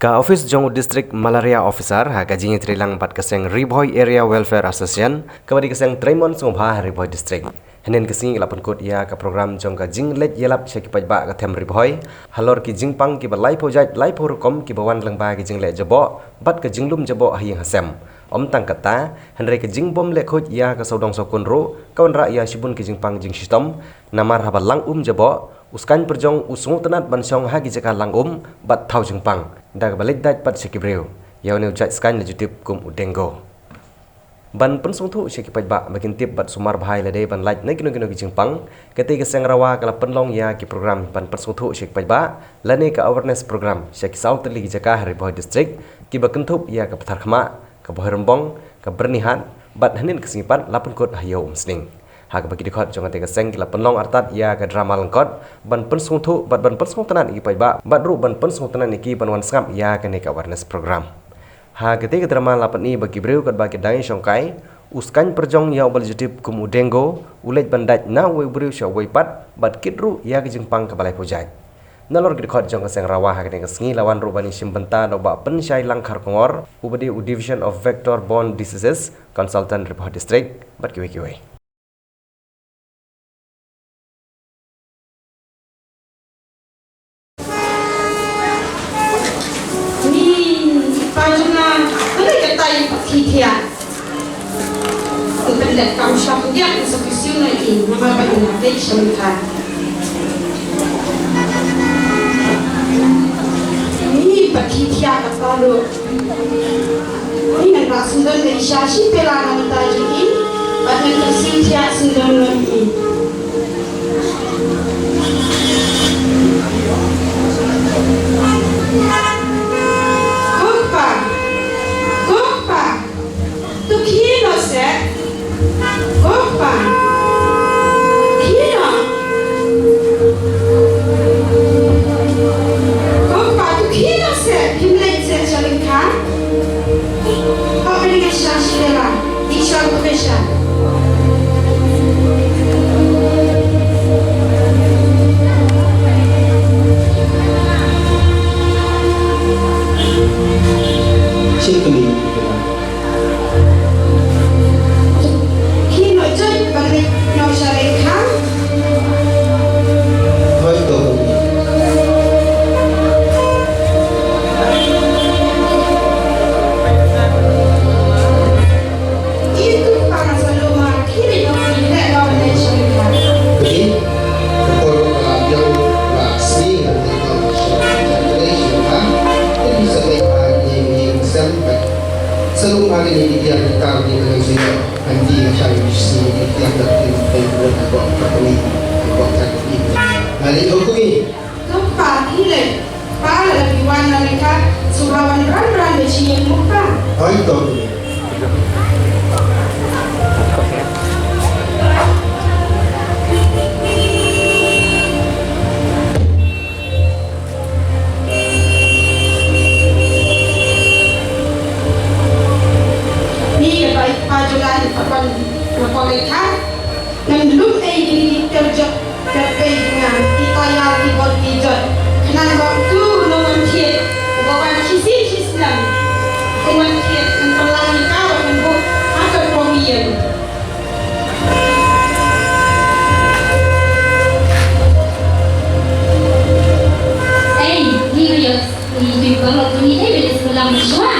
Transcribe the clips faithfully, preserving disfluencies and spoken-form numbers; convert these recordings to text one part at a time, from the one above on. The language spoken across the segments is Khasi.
Ka ophis jong u District Malaria Officer ha ka jingïatreilang bad ka seng Ri Bhoi Area Welfare Association, kaba dei ka seng treimon sngewbha ha Ri Bhoi District, hynnin ka sngi la pynkut ïa ka program jong ka jingleit ïalap sha ki paidbah ka them Ri Bhoi halor ki jingpang kiba laiphew jait laiphew rukom kiba wan lyngba ki jingleh jaboh bad ka jinglum jaboh ha ïing ha sem. Ym tang katta, hynrei ka jingbym leh khuid ïa ka sawdong sawkun ruh ka wanrah ïa shibun ki jingpang jingshitom, namar haba lang um jaboh, u skaiñ pyrjong u sngewtynnad ban shong ha ki jaka lang um bad thaw jingpang, da kaba leit dait pat sha ki briew. Ïa une u jait skaiñ la ju tip kum u dengue. Ban pynsngewthuh sha ki paidbah ba kin tip bad sumar bha ïa lade ban lait na kino kino ki jingpang, katei ka seng RAWA ka la pynlong ïa ki program ban pynsngewthuh sha ki paidbah lane ka awareness program sha ki saw tylli ki jaka ha Ri Bhoi District, kiba kynthup ïa ka Patharkhmah, ka Bhoirymbong, ka Byrnihat bad hynnin ka sngi pat la pynkut ha Ïew Umsning. Ha kaba ki dkhot jong katei ka seng ki la pynlong artat ïa ka drama lyngkot ban pynsngewthuh bad ban pynsngewtynnad ïa ki paidbah bad ruh ban pynsngewtynnad ïa ki ban wan sngap ïa kane ka awareness program. Ha katei ka drama la pyni ba ki briew katba ki dang ïashongkai, u skaiñ pyrjong ïa uba la ju tip kum u dengue u leit ban dait na uwei u briew sha uwei pat bad kit ruh ïa ka jingpang kaba laiphew jait. Nalor ki dkhot jong ka seng RAWA ha kane ka sngi la wan ruh ban ïashim bynta da u Bah Pynshai Langkharkongor, uba dei u Division of Vector Borne Diseases Consultant, Ri Bhoi District, bad kiwei kiwei. Ni, pa jong nga, balei katta i pathi thiah? Ka pyndet kam shong diak, ka sa pisiu na i, namar ba i na dei sha mita. Ni pathi thiah katta ruh. Ni ngan rah syndon da i sha shi pela na mynta jong i, bad ngan pynsiu thiah syndon noh i. Ko kpa, ko kpa, to khie noh seh. Ko kpa, khie noh. Ko kpa, to khie noh seh, phim leit seh sha lyngkha. Hooid, nga sha shi pela, i sha u pela sha. Shi pela. Khie noh jot ban leit noh sha lyngkha. Hooid, ko kpa. Itu para saloma khie noh ban leit noh sha lyngkha. Bri, ko por ba la biang la sngi ban leit noh sha lyngkha. Te bisa leit ba ni ni sem ba. Saloma ni ni biang tar ni ngan suya. Anti nga shai bisi ni tiang da tin pen buat aku tak ni aku tak ni. Mari aku ni. Tuk pa, hileh. Pa, lagi wan na leka, subawan ran ran de shi yang muka. Oi, tok ni. Ni ka bai pa jong nga, pa kon, pa kon leit ha. Ngan lum ei kini ki terjok terpei jong nga, ki tayar ki bot ki jot. Khnang ba utu u nongwan thied uba wan shi sngi shi snem, u nongwan thied, ngan pynlang ïa ka bad ngan buh ha ka pom ïing. Ei, ngi ba ïoh, ngi ba ïoh, ngi dei ba ïoh shuwa.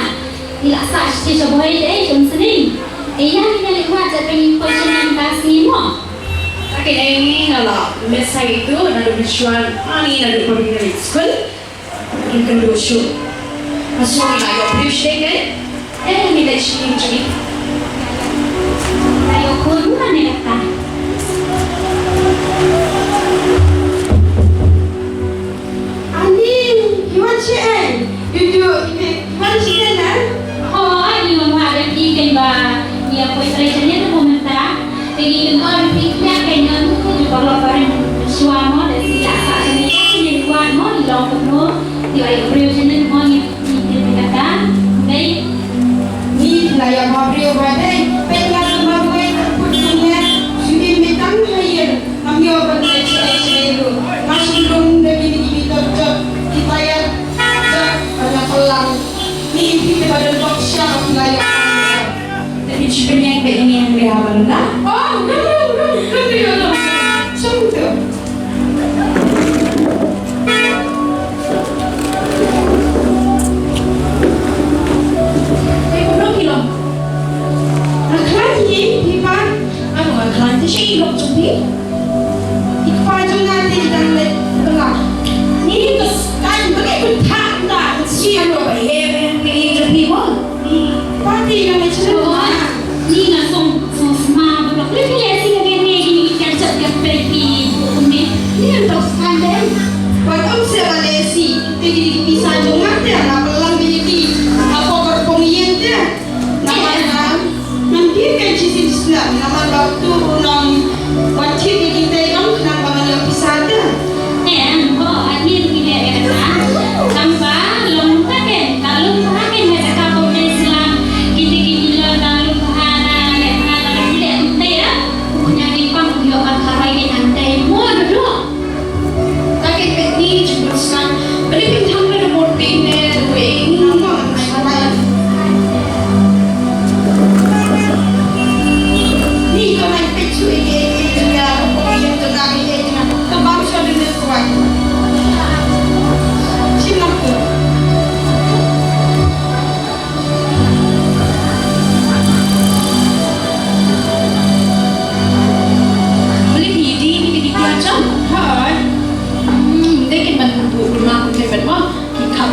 Ngi la sah sha bhoi dei jong sini. Ei, ïa ngi ngi la wad jait ba ngi poi sha ngi mynta sngi mo. Ka dei ngi nga la message itu naduh mynshwa, ani naduh primary school. Ngi kynduh shuh. Nga sngew ngi la ïoh briew sha dei. Eh, ngi leit sha ngi jong ngi. La ïoh khun mane kata. Ani, i wan shaei? Duh duh, i wan shaei na? Hooid, i wan wad ïa phi kein ba ngi ïa poi trei shane te mynta. Te ngi kynmaw ïa phi kiei kein, ngan kynduh paralok barim shuwa mo, da shisha sha ngi ïa wad mo, ngi long kumno. Ïa ïa briew shane mo ngi. Ni kata, dei. Ni la ïa ma briew ba dei. Peit la ma briew ka put dunia. Shu im mitang hayin. Ngam ïoh ban leit sha ei sha ei ruh. Nga shu lum da kine ki bitor jot. Ki tayar jot. Ba nga pela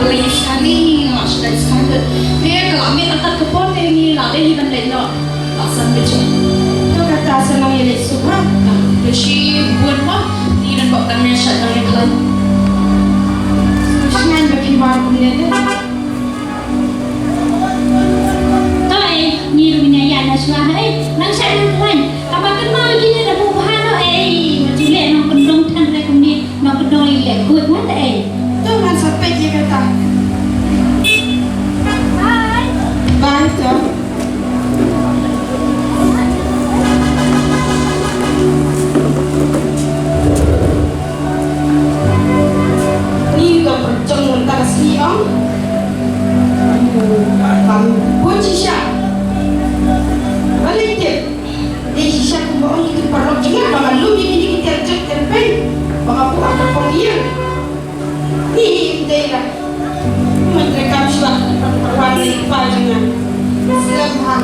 Lei skali nga la shu leit skali. Te ka la miet atat ka por te ngi la dei hi ban leit noh. La san baje. To kata sa nang ïaleit suk ha. Te shi bun pa ngi don bok tang ne sha tang ne khlaiñ. Sngewsih ba phi wan kumne te. To ei, ngi ruh ngi ïa na shuwa ei. Nang sha nang khlaiñ. Kaba kynmaw ïa kine da buh bha noh ei. Wat ju leh nongkyndong than re kumne. Nongkyndong ïa leh kut ngan te ei. To ngan sa peit ïa kata. Bye. Bye to. Ni ka pyrchang mynta ka sngi ong. Kam bun shisha. Balei tip? Dei shisha kumba ong ïa ki paralok jong ngi ba nga lum ïa kine ki tiar jot tiar peiñ ba nga buh ha ka pong ïing. Ni hi im dei la. Ngan treikam shuwa ban parwan ïa i pa jong nga. Slem ha.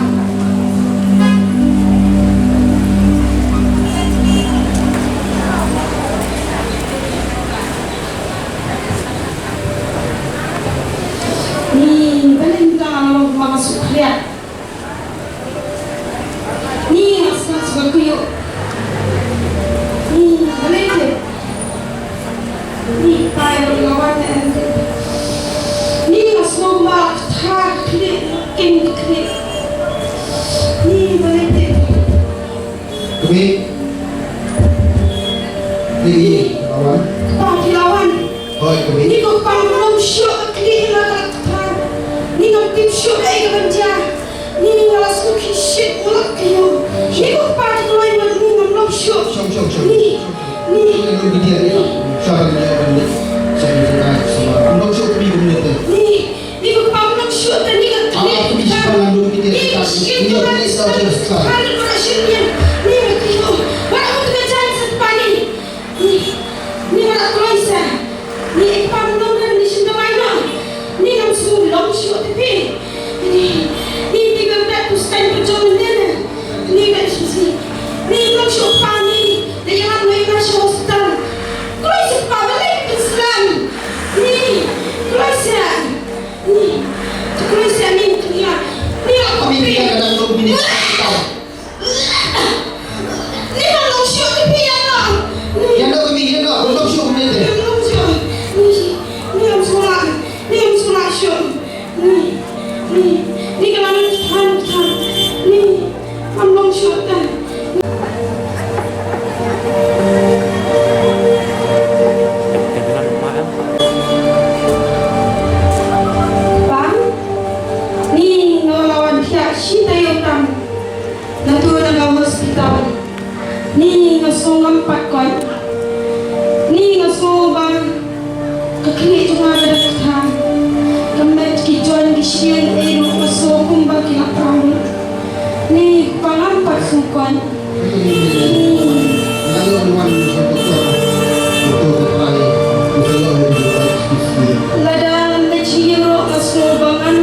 Ni, balei mynta nga long ma nga suk khriat. Ni nga sngap sngap kyiuh. Ni balei te? Ni pa ïa nga wan te em te. Ni nga sngap ma kata khlieh kin khlieh. Ni balei te? Kmie. Ni ki la wan. Pa ki la wan. Hooid, kmie. Ni ko pa ngam long shuh ka khlieh ïa nga ka la kthar. Ni ngam tip shuh kaei kaban jia. Ni nga la sngewkhih shit u la kyiuh. Ni ko pa ki kloi ngan ni ngam long shuh. Shong, shong, shong. Ni, ni. Ni ngam long shuh. Shong, shong, shong. Ngam long shuh kmie kumne te. Ni. Ni ko pa ngam long shuh te ni ka. Ni ka shit ka la shit ïa ni. Ni ka kyiuh. Wa u te ka jan sa pa ni. Ni, ni wa la kloi sa. Ni ek pa ngam long ni shin dawai no. Ni ngam shu long shuh te phi. Ni, ni ti ka ta tu stan ko jong ni na. Ni ka shu si. Ni long shuh pa ni. Ni ka long ni ka shu stan. Kloi sa pa ba lek pyn slam. Ni, kloi sa. Ni, tu kloi sa ni tu ya. Ni aku phi. Ni ngam long shuh te phi ïa nga. Ïa nga kmie ïa nga, ngam long shuh kmie te. Ngam long shuh. Ni, ni ngam sngewlah. Ni ngam sngewlah shuh. Ni, ni, ni ka la nang than than. Ni ngam long shuh te. Bang, ni nga la wan thiah shi taïew tam. Nga tu na ka hospital. Ni nga sngew ngam pat koit. Ni nga sngew ba ka khlieh jong nga ka dang kthar. Ka met ki joint ki shlien ei ruh nga sngew kumba ki la pang. Ni pa ngam pat sngew koit. Ni. Lada ngan leit sha ïing ruh nga sngew ba ngan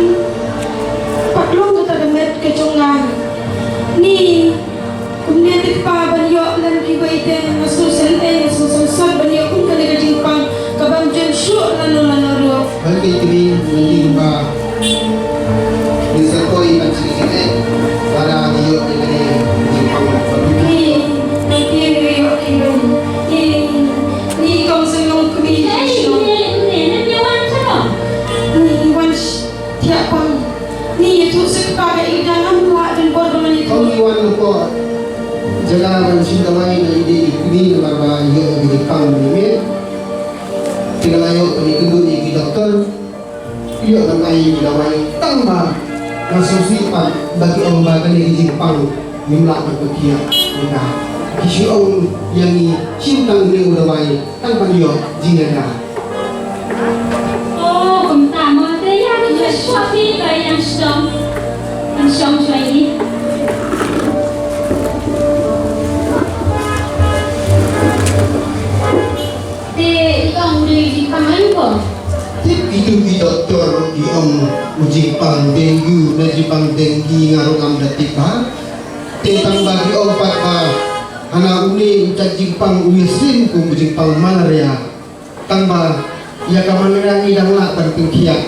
pat long kata ka met ka jong nga. Ni. Kumne te kpa ban ïoh lem kiwei te nga sngewsih eh nga sngewsih ban ïoh kum kane ka jingpang ka bym jem shuh lano lano ruh. Hynrei kine ki ba ki sa poi ban sngewsih eh lada ki ïoh ïa kane ka jingpang ba ki. Ni, ni ki ïoh ïa kane. Ni, ni kong sngewsih kmie. Ei, ni, ni, ni, ni wan sa. Ni wan. Thiah pang. Ni ïathuh sha kpa ka ida ngam lah don bor ba ngan ïathuh. Ong i wan hapoh jaka ban shim dawai na i dei i kmie namar ba ïoh ïa ka jingpang ba i miet. Te nga la ïoh ban ïakynduh ïa ki doktor. Ïoh ban ai ïa ki dawai tang ba nga sngewsih pat ba ki ong ba kane ka jingpang ngim lah ban pynkhiah ïa ka. Ki shu ong ïa ngi shim tang une u dawai. Tang ban ïoh jingïada. Oh, kumta mo te ïa ka shuwa phi ka ïa shong. Ïa shong shuwa ïa. Te i ong u dei jingpang ïa ko. Tip itu ki doktor i ong u jingpang dengue, na jingpang dengue nga ruh ngam da tip ba. Te tang ba ki ong pat ba hana une u jait jingpang u ïasyriem kum u jingpang malaria. Tang ba Ïa ka manrang ngi dang lah ban pynkhiah.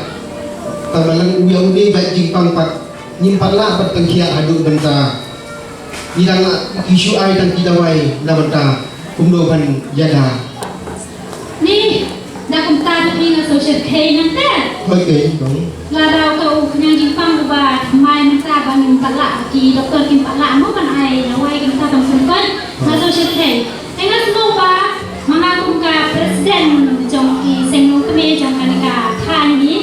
Tang ba leng u ïa une bad jingpang pat ngim pat lah ban pynkhiah haduh mynta. Ngi dang lah ki shu ai tang ki dawai na mynta kumno ban ïada. Ni, da kumta te phi nga sngewsih khie nangta. Hooid, hooid, kong. Lada uto u khñiang jingpang uba thymmai mynta ba ngim pat lah, ki doktor kim pat lah mo ban ai dawai, ki mynta ban pynkoit, nga sngewsih khie. Te nga sngewbha ma nga kum ka president jong ki seng nongkmie jong kane ka thaiñ hi.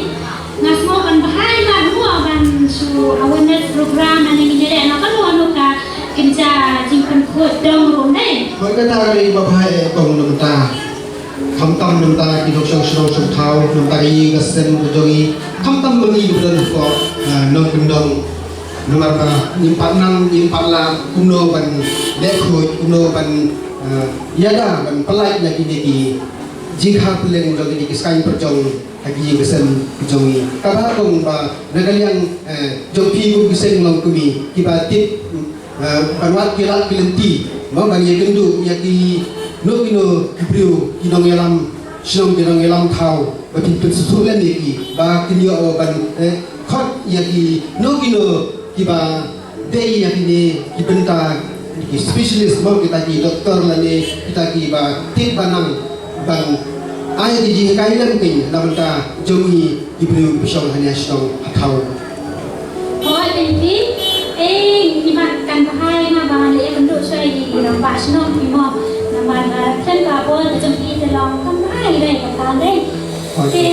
Nga sngewbha ban bha ïa nga mo ban shu awareness program, ane ngin ïaleh noh kano kano ka kynja jingpynkhuid dong ruh ne. Hooid, kata ka dei ba bha ïa kong, namar khamtam namar ki nongshong shnong shong thaw, namar ka ïing ka sem ka jong ngi, khamtam ma ngi kiba don hapoh, ah, nongkyndong. Namar ba ngim pat nang, ngim pat lah kumno ban leh khuid, kumno ban, ah, ïada ban pyllait na kine ki jingkha pylleng jong kine ki skaiñ pyrjong ha ki ïing ki sem ki jong ngi. Kaba kong ba na ka liang, eh, jong phi kum ki seng nongkmie kiba tip, eh, ban wad ki lad ki lynti, mo, ban ïakynduh ïa kino kino ki briew, ki nongïalam shnong, ki nongïalam thaw, ba phin pynsuk lem ïa ki ba kin ïoh ban, eh, khot ïa kino kino kiba dei ïa kine ki bynta, ki specialist, mo, kita ki doktor lane kita kiba tip ba nang ban ai ki jinghikai lem kein na bynta jong ngi ki briew ba shong hangne ha shnong ha thaw. Hooid, thank you. Eh, ngi mat kan bha ïa nga ba ngan leit ïakynduh shuwa ïa i rangbah shnong phi mo. Namar, eh, khlem ka bor ka jong phi te long kam bha ïa ka dei. Te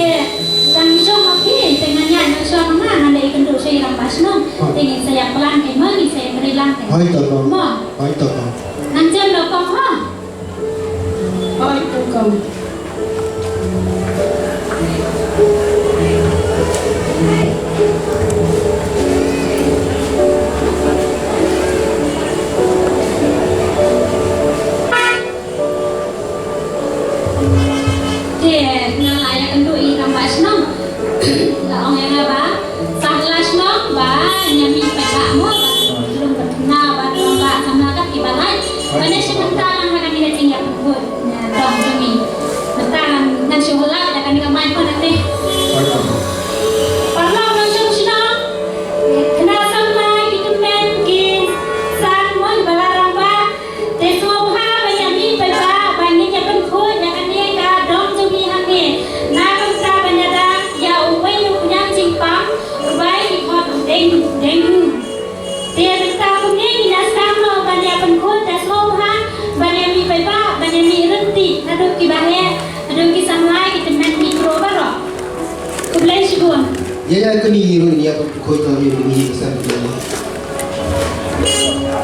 tang jong ma phi te ngan ïaid noh shuwa ma nga, ngan leit ïakynduh shuwa ïa i rangbah shnong. Te ngin sa ïa plan kein mo, ngin sa ïa trei lang kein. Hooid to kong. Mo. Hooid to kong. Ngan jem noh kong mo. Hooid to kong. Te nga la ïakynduh ïa i rangbah shnong. La ong ïa nga ba sa hala shnong ba ngi ïa mih paidbah mo, ba lum paidbah, ba rangbah samla kat kiba lait. Ba ne shi mynta lang ha kane ka jingïapynkhuid dong jong ngi. Mynta ngan shu hala da kane ka mic mo nangta. Paralok nongshong shnong, khynnah samla, ki tymmen, ki san mo, ba la rangbah. Te sngewbha ban ïa mih paidbah ban ngin ïa pynkhuid ïa kane ka dong jong ngi hangne. Na ka bynta ban ïada ïa uwei u khñiang jingpang uba ai ki khot u Deng, Deng Hu. Te bynta kumne ngin ïa sdang noh ban ïa pynkhuid, te sngewbha ban ïa mih paidbah ban ïa mih ryntih naduh kiba heh, naduh ki samla, ki tymmen, ki briew baroh. Khublei shibun. Ïa, ïa, kane ruh ïa ka khuid ka ri ni ka san.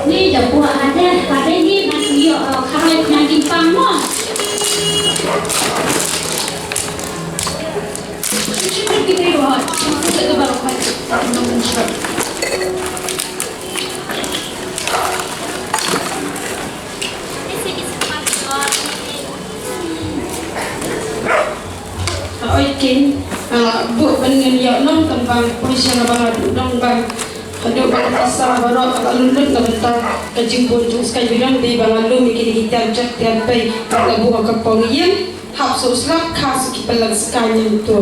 Ni da buh ha de, ha de ni ban ïoh, eh, kharoi khñiang jingpang mo. Hooid keiñ, ah, buh ban ngin ïoh nong tang ba poi sha nga ba nga duh nong ba haduh ba nga pisa baroh kaba lut lut na bynta ka jingbun jong Sky Bidong dei ba nga lum ïa kine ki tiar jot tiar pei ba nga buh ha ka pong ïing hap suk slap kha suk ki pynlong Sky Bidong to.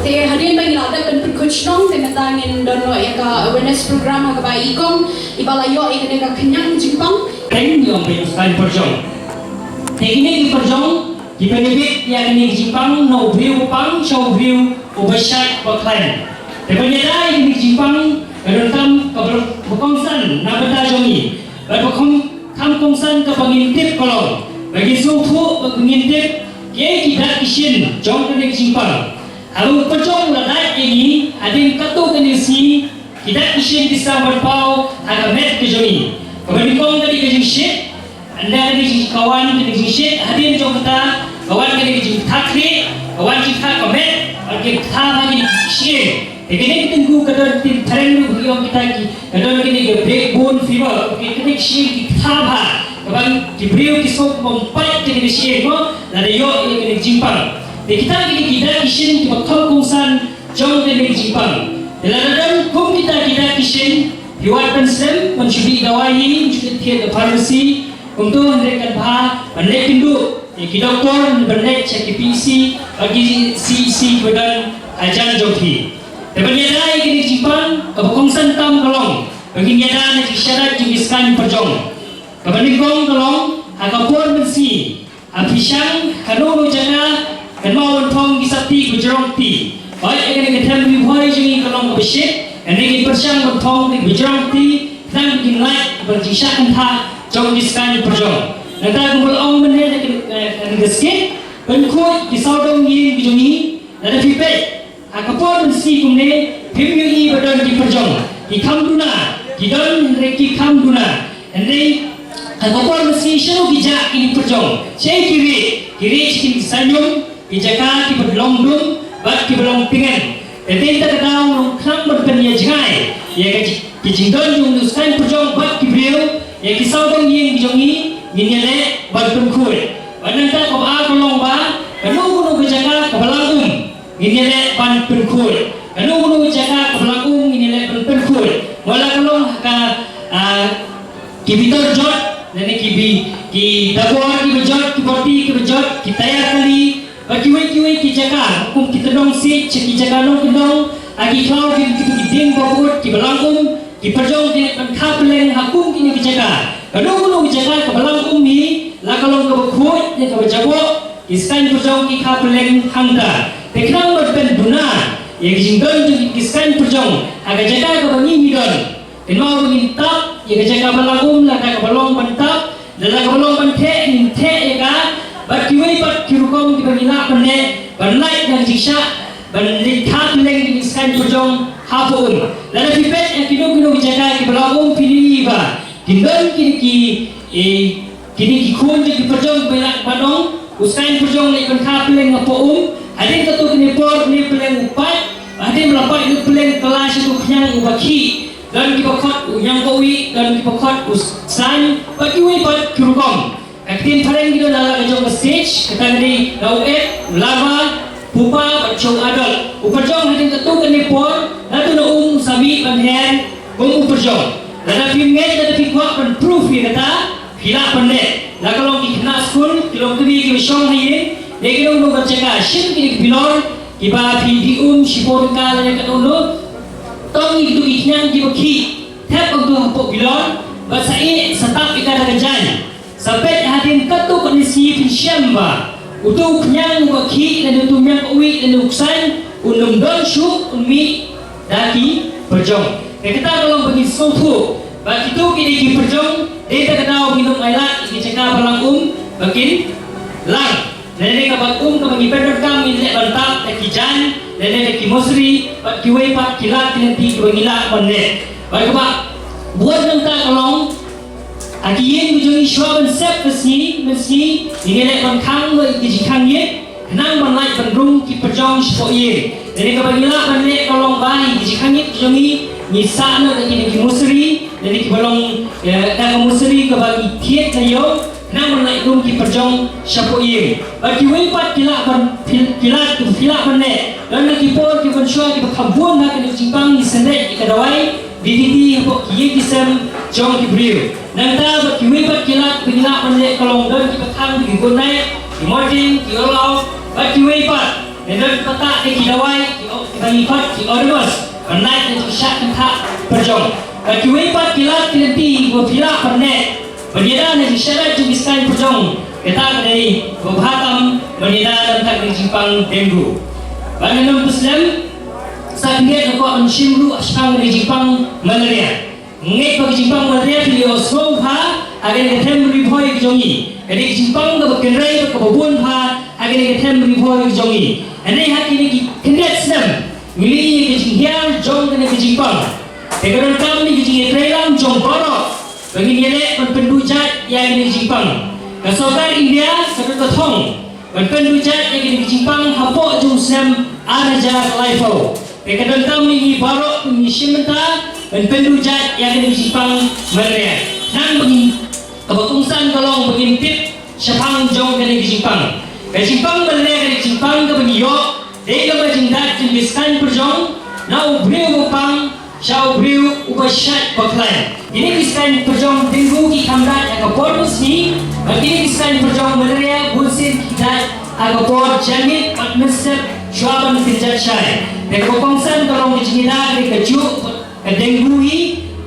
Te hadien ba ngi la dep ban pynkhuid shnong te mynta ngin don noh ïa ka awareness program ha kaba i kong iba la ïoh ïa kane ka khñiang jingpang. Teng ïong pynskaiñ pyrjong. Te kine ki pyrjong ki pynïabit ïa kine ki jingpang na u briew u pang sha u briew uba shait ba khlaiñ. Te ban ïada ïa kine ki jingpang ka donkam kaba kongsan na bynta jong ngi. Bad ba kham kongsan kaba ngin tip ka long ba ngin sngewthuh ba ngin tip kiei ki dak ki shin jong kane ka jingpang. Haba u pynjong u la dait ïa ngi hadien katto katne sngi, ki dak ki shin ki sdang ban paw ha ka met ka jong ngi. Kaba nyngkong ka dei ka jingshit. Ynda ka dei ka wan ka dei ka jingshit, hadien jong kata ka wan ka dei ka jingtha khlieh, ka wan jingtha ka met, ka jingtha ha ki shin. Te kane ka dei ka don ka dei phareng ruh ïa kita ki, ka don ka dei ka backbone fever, ka dei ka shin ki tha bha, kaba ki briew ki suk bym pait ka dei ka shin mo, lada ïoh ïa ka dei ka jingpang. Te kita ki dei ki dak ki shin kiba kham kongsan jong ka dei ka jingpang. Te lada don kum kita ki dak ki shin, phi wad ban slem, ban shu dih dawai hi, ban shu dih thied ha pharmacy, kumto hynrei kan bha ban leh kynduh ïa ki doktor ban leit sha ki P C bad ki C C kiba don hajan jong phi. Te ban ïada ïa kine ki jingpang, kaba kongsan tam ka long ba ngin ïada na ki sharai jong ki saiñ pyrjong. Kaba nyngkong ka long, ha ka por mynsngi, ha phi shang kano kano jaka, kynmaw ban phong ki sopti kiba jrong kti. Hooid, ïa kane ka them Ri Bhoi jong ngi ka long kaba shit, hynrei ngin pyrshang ban phong kiba jrong kti, khnang ba kin lait bad jingshah kynthah jong ki saiñ pyrjong. Nangta kumba la ong mynne na ka, eh, na ka skit, pynkhuid ki sawdong ïing ki jong ngi, lada phi peit ha ka por mynsngi kumne, phim ïohi ba don ki pyrjong, ki kham duna, ki don hynrei ki kham duna. Hynrei ha ka por mynsngi shano ki jah kine ki pyrjong? Shaei ki rieh? Ki rieh sha kine ki saiñum, ki jaka kiba long dum bad kiba long tngen. Te teng ta ka daw, ngi khlem ban pynïajngai ïa ka ji-, ki jingdon jong u saiñ pyrjong bad ki briew, ïa ki sawdong ïing ki jong ngi ngin ïaleh ban pynkhuid. Bad nangta kaba ar ka long ba kano kano ka jaka kaba lang um, ngin ïaleh ban pynkhuid. Kano kano ka jaka kaba lang um, ngin ïaleh ban pynkhuid. Wat la ka long ha ka, ah, ki bitor jot, lane ki bi, ki dabor kiba jot, ki boti kiba jot, ki tayar kali, bad kiwei kiwei ki jaka, kum ki tyndong siej, sha ki jaka nongkyndong, ha ki khlaw, ki, ki, ki dieng ba bud, kiba lang um, ki pyrjong ki leit ban kha pylleng ha kum kine ki jaka. Kano kano ki jaka kaba lang um hi, la ka long kaba khuid ne kaba jaboh, ki saiñ pyrjong ki kha pylleng hangta. Te khnang ban pynduna ïa ki jingdon jong ki saiñ pyrjong ha ka jaka kaba ngi ngi don, kynmaw ba ngin tap ïa ka jaka ba lang um, lada kaba long ban tap, lada kaba long ban theh, ngin theh ïa ka. Bad kiwei pat ki rukom kiba ngi lah ban leh, ban lait na ka jingshah ban leit kha pylleng ki saiñ pyrjong hapoh um. Lada phi peit ïa kino kino ki jaka kiba lang um, phin ïohi ba kin don kine ki, eh, kine ki khun jong ki pyrjong ba ïaleh ban ong, u saiñ pyrjong leit ban kha pylleng hapoh um. Hadien katto katne por une u pylleng u pait, hadien ba la pait une u pylleng, kylla sha uto u khñiang uba khih. Don kiba khot u ñiangkawi, don kiba khot u saiñ, bad kiwei pat ki rukom. Ka ktien phareng ki don la ka jong ka stage, kata ka dei la u ep, u larva, pupa bad sha u adult. U pyrjong hadien katto katne por, naduh na um u sa mih ban her kum u pyrjong. Lada phim ngeit, lada phi kwah ban proof ïa kata, phi lah ban leh. La ka long ki khynnah skul, ki longkmie kiba shong ha ïing, ne kino kino ka jaka, shim kine ki bilor kiba phi dih um shiphew tyngka lane katno. Tong ïa kito ki khñiang kiba khih, thep ïa kito hapoh bilor, bad sa ïeh sa tap ïa ka da ka jaiñ. Sa peit hadien katto katne sngi, phin shem ba uto u khñiang uba khih lane uto u ñiangkawi lane u ksaiñ un ym don shuh, un mih da ki pyrjong. Te kata ka long ba ngin sngewthuh ba kito ki dei ki pyrjong, dei ta ka daw ngin ym ailad ïa ki jaka ba lang um ba kin lang. Lane kaba um kaba ngi pyndonkam, ngin leh ban tap da ki jaiñ lane da ki mosri bad kiwei pat ki lad ki lynti kiba ngi lah ban leh. Bad kaba bud nangta ka long, ha ki ïing ki jong ngi, shuwa ban sep ka sngi mynsngi, ngin ïaleh ban khang ïa ki jingkhang ïit, khnang ban lait ban rung ki pyrjong shapoh ïing. Lane kaba ngi lah ban leh ka long ba ïa ki jingkhang ïit ki jong ngi, ngi sah noh da kine ki mosri, lane kiba long, eh, da ka mosri kaba ngi thied na ïew, khnang ban lait rung ki pyrjong shapoh ïing. Bad kiwei pat ki lah ban, phi-, ki lah, phi lah ban leh, don na ki por kiban shuwa kiba kham bun ha kane ka jingpang, ngi synreit ïa ka dawai D D T hapoh ki ïing ki sem jong ki briew. Nangta bad kiwei pat ki lad ba ngi lah ban leh ka long, don kiba khang da ki good night, ki morphine, ki all out, bad kiwei pat, ne don kiba tah da ki dawai ki, kiba ngi khot ki Odomos, ban lait na jingshah kynthah pyrjong. Bad kiwei pat ki lad ki lynti ba phi lah ban leh ban ïada na jingshah lait jong ki saiñ pyrjong, kata ka dei kaba bha tam ban ïada na ka jingpang dengue. Bad ngan ym pynslem, sa khyndiat nga kwah ban shim ruh shaphang ka jingpang malaria. Ngeit ba ka jingpang malaria phi la ïohsngew bha ha kane ka them Ri Bhoi ka jong ngi. Ka dei ka jingpang kaba kynrei bad kaba bun bha ha kane ka them Ri Bhoi ka jong ngi. Hynrei ha kine ki khyndiat snem ngi la ïohi ïa ka jinghiar jong kane ka jingpang. Te ka donkam ne ka jingïatreilang jong baroh ba ngin ïaleh ban pynduh jait ïa kane ka jingpang. Ka sorkar India ka don ka thong ban pynduh jait ïa kane ka jingpang hapoh jong u snem ar hajar laiphew. Te ka donkam ïa ngi baroh, ngi shim bynta ban pynduh jait ïa kane ka jingpang malaria. Nang ba ngi, kaba kongsan ka long ba ngin tip shaphang jong kane ka jingpang. Ka jingpang malaria ka dei ka jingpang kaba ngi ïoh dei lyngba jingdat jong ki saiñ pyrjong na u briew ba pang sha u briew uba shait ba khlaiñ. Kine ki saiñ pyrjong dengue ki kham dait ha ka por mynsngi, bad kine ki saiñ pyrjong malaria bunsien ki dait ha ka por janmiet bad mynstep shuwa ban kynjat shai. Te ka kongsan ka long ka jingïada, ka dei kajuh ka dengue hi,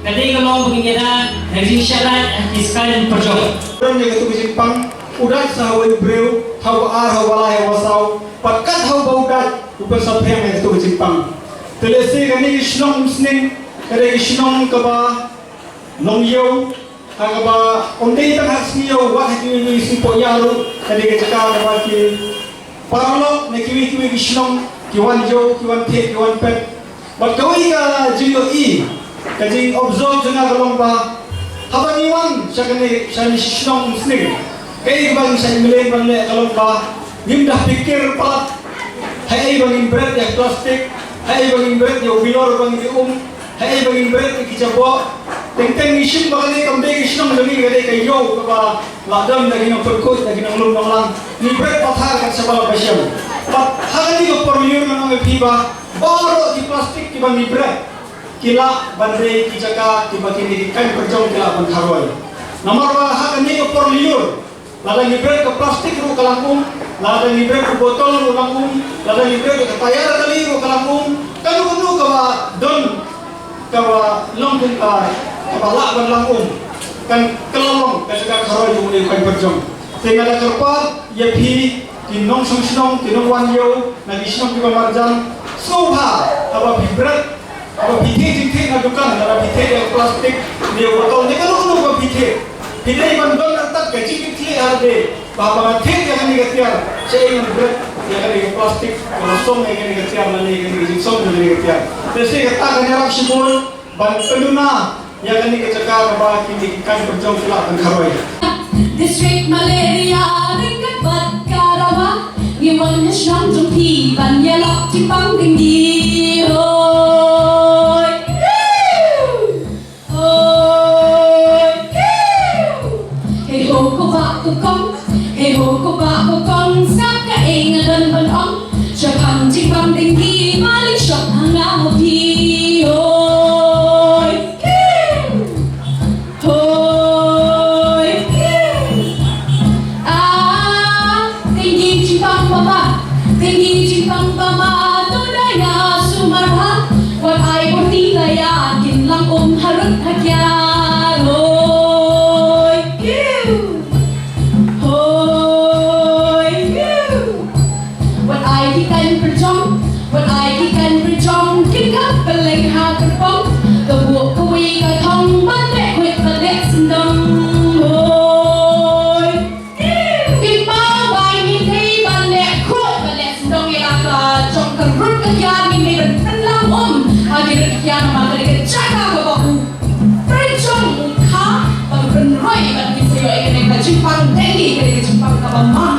ka dei ka long ba ngin ïada na ka jingshah dait ha ki saiñ pyrjong. Don ïa katu ka jingpang, u dait sa ha uwei u briew, ha uba ar, ha uba lai, ha uba saw, bad kat ha uba u dait u pynsaphriang ïa katu ka jingpang. Te lehse kane ka shnong Umsning ka dei ka shnong kaba nongïew, ha kaba ym dei tang ha ka sngi ïew, wat ha kiwei kiwei ki sngi pohïa ruh ka dei ka jaka kaba ki paralok na kiwei kiwei ki shnong ki wan ïew, ki wan thied, ki wan peit. Bad kawei ka jingïohi, ka jingobserve jong nga ka long ba haba ngi wan sha kane, sha kane shnong Umsning, kaei kaba ngi shait mlien ban leh ka long ba ngim da phikir palat haei ba ngin bret ïa plastik, haei ba ngin bret ïa u bilor ba ngin ïa um, haei ba ngin bret ïa ki jaboh. Teng teng ngi shim ba kane kam dei ka shnong jong ngi, ka dei ka ïew kaba la don da ki nongpynkhuid, da ki nonglum nonglang. Ngi bret pathar kat shaba la ba shem. Bad ha kane ka por lyiur ngan ong ïa phi ba baroh ki plastik kiba ngi bret ki lah ban dei ki jaka kiba kine ki kaiñ pyrjong ki lah ban kharoi. Namar ba ha kane ka por lyiur, lada ngi bret ka plastik ruh ka la um, lada ngi bret ka botol ruh la um, lada ngi bret ka tayar kali ruh ka la um, kano kano kaba don kaba long kum ka, kaba lah ban la um, kan kylla long ka jaka kharoi jong u kaiñ pyrjong. Te nga la kyrpad ïa phi ki nongshong shnong, ki nongwan ïew na ki shnong kiba marjan, sngewbha haba phi bret, haba phi thied jingthied na dukan, haba phi thied ïa plastik, ne botol, ne kano kano ba phi thied, phi dei ban don artat ka jingkitkhlieh ha lade ba haba nga thied ïa kane ka tiar, shaei ngan bret ïa kane ka plastik kaba song ïa kane ka tiar lane ïa kane ka jingsong ïa kane ka tiar. Te shi katta kan ïarap shibun ban pynduna ïa kane ka jaka kaba kine ki kaiñ pyrjong ki lah ban kharoi. District Malaria, Ryngkat bad ka Rawa, ngi wan ha shnong jong phi ban ïalap jingpang dengue. Hoi! Hoi! Hei ho ko bah ko kong, hei ho ko bah ko kong, sngap kaei nga don ban ong. Shaphang jingpang dengue, maling shop ha nga ha phi. Hoi! Hoi! Ah, dengue jingpang ba ma, dengue jingpang ba ma, to da ïa sumar ha, wat ai bor ti da ïa kin lang um harud ha kiar. Hoi! Hoi! Wat ai ki kaiñ pyrjong, wat ai ki kaiñ pyrjong, kin kap pylleng ha kyrpong, ka buh kawei ka thong, ban leh khuid ban leh sngewdong. Hoi! Kin pang bai ngin dei ban leh khuid ban leh sngewdong ïa la ka jong ka rut ka kiar, ngin dei ban pynlang um ha ki rut ki kiar namar ka dei ka jaka kaba u pyrjong u kha, ba u pynroi ban ngin sa ïoh ïa kane ka jingpang dengue, ka dei ka jingpang kaba ma.